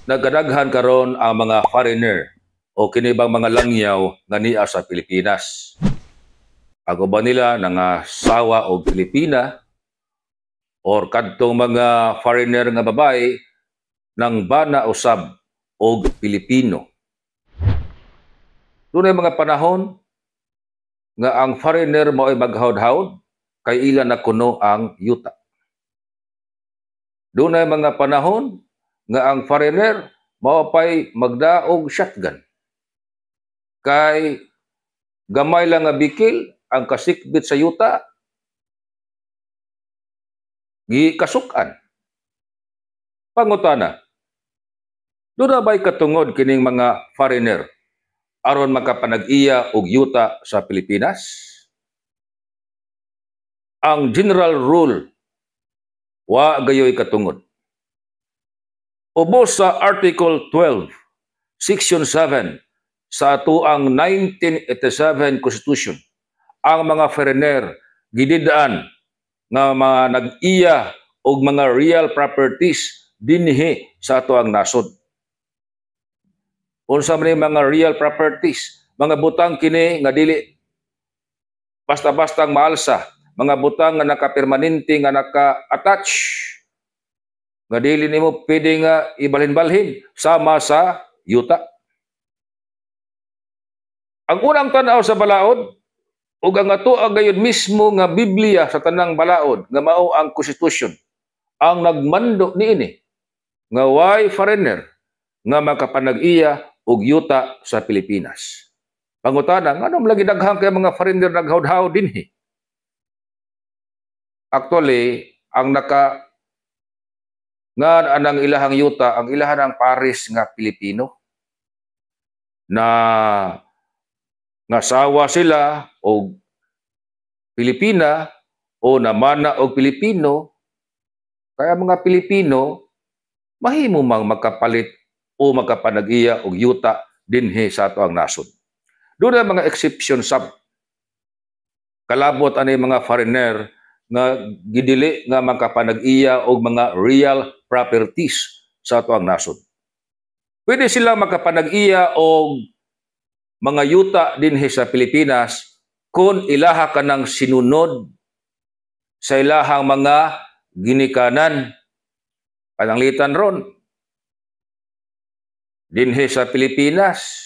Nagkadaghan karon ang mga foreigner o kini bang mga langyaw nga nia sa Pilipinas. Ang uban nila nangasawa og Pilipina or kadtong mga foreigner nga babae nang bana usab og Pilipino. Dunay mga panahon nga ang foreigner mao'y maghawd-hawd kay ila na kuno ang yuta. Dunay mga panahon nga ang foreigner mao pay magdaog shotgun. Kay gamay lang nga bikil ang kasikbit sa yuta, gikasukan. Pangutana, duna ba'y katungod kining mga foreigner aron makapanag-iya og yuta sa Pilipinas? Ang general rule, wa gayoy katungod. Ubos sa Article 12, Section 7 sa atoang 1987 Constitution, ang mga foreigner gididaan nga mga nag-iya og mga real properties dinhi sa atoang nasod. Unsa man mga real properties? Mga butang kini nga dili basta-bastang maalsa, mga butang nga nakapermanente, nga naka-attach, nga dili nimo pwede nga ibalhin-balhin, sama sa yuta. Ang unang tan-aw sa balaod ug ang atoa gayud mismo nga Biblia sa tanang balaod nga mao ang Constitution ang nagmando niini nga way foreigner nga makapanag-iya og yuta sa Pilipinas. Pangutana, nganong lagi daghan kay mga foreigner naghawd-hawd dinhi? Actually, ang naka nga anang ilahang yuta, ang ilahan ang pares nga Pilipino na ngasawa sila og Pilipina o namana og Pilipino, kaya mga Pilipino mahimo mang makapalit o makapanag-iya og yuta dinhi sa ato ang nasod. Duna mga exception sab kalabot ani mga foreigner nga gidili nga makapanag-iya og mga real properties sa ato ang nasod. Pwede sila makapanag-iya og mga yuta dinhi sa Pilipinas kung ilaha kanang sinunod sa ilahang mga ginikanan. Pananglitan ron, dinhi sa Pilipinas,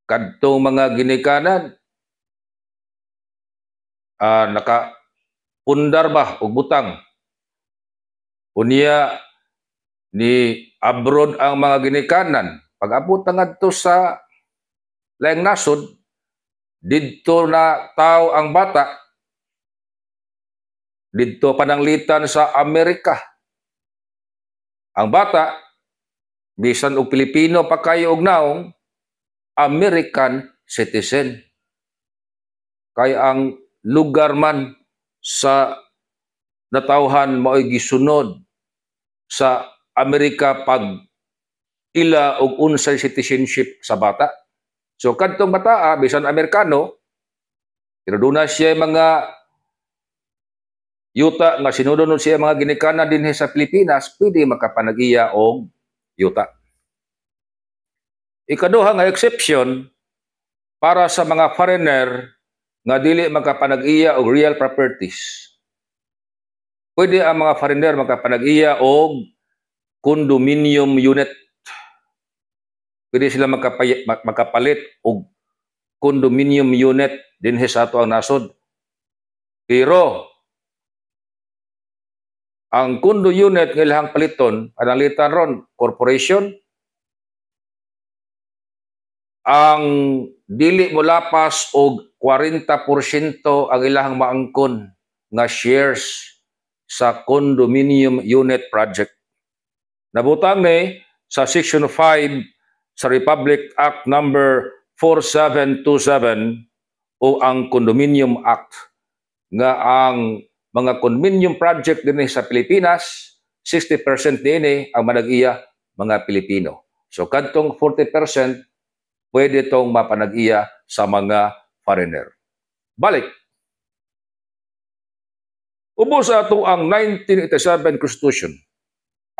kadtong mga ginikanan, naka pundar ba og butang. Unya ni abroad ang mga ginikanan. Pag-abot na ngadto sa laing nasod, didto na tao ang bata, didto pananglitan sa Amerika. Ang bata, bisan og Pilipino pa kayo og naong, American citizen. Kay ang lugar man sa natawhan mao'y gisunod sa Amerika pag ila og unsay citizenship sa bata. So kadtong bataa, bisan Amerikano, pero duna siya mga yuta nga sinunod siya mga ginikanan dinhi sa Pilipinas, pwede makapanag-iya og yuta. Ikaduha nga exception para sa mga foreigner nga dili makapanag-iya og real properties. Pwede ang mga foreigner makapanag-iya og condominium unit. Pwede sila makapalit og condominium unit dinhi sa ato ang nasod. Pero ang condo unit nga ilahang paliton, pananglitan ron, corporation, ang dili mo lapas og 40% ang ilahang maangkon nga shares sa condominium unit project. Nabutang ni sa Section 5 sa Republic Act Number 4727 o ang Condominium Act nga ang mga condominium project dinhi sa Pilipinas, 60% niini ang manag-iya mga Pilipino. So kadtong 40% pwede tong mapanag-iya sa mga foreigner. Balik. Ubos ato ang 1987 Constitution,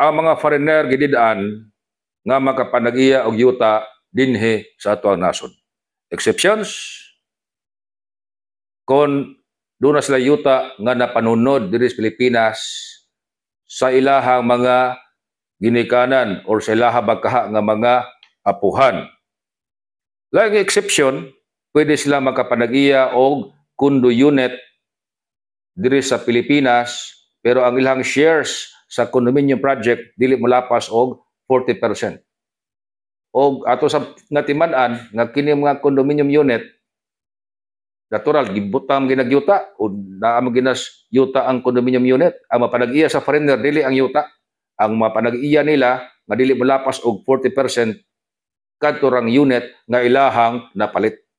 ang mga foreigner gididaan nga makapanag-iya og yuta dinhi sa atoang nasod. Exceptions, kung duna sila yuta nga napanunod diri sa Pilipinas sa ilahang mga ginikanan or sa ilahang bakaha nga mga apuhan. Laing exception, pwede sila makapanag-iya og condo unit diri sa Pilipinas, pero ang ilang shares sa condominium project dili molapas og 40%. Og ato sa natiman-an nga kini mga condominium unit, natural gibutang ginagyuta o naa man ginas yuta ang condominium unit. Ang mapanag-iya sa foreigner dili ang yuta. Ang mapanag-iya nila nga dili molapas og 40% kadto rang unit nga ilahang napalit.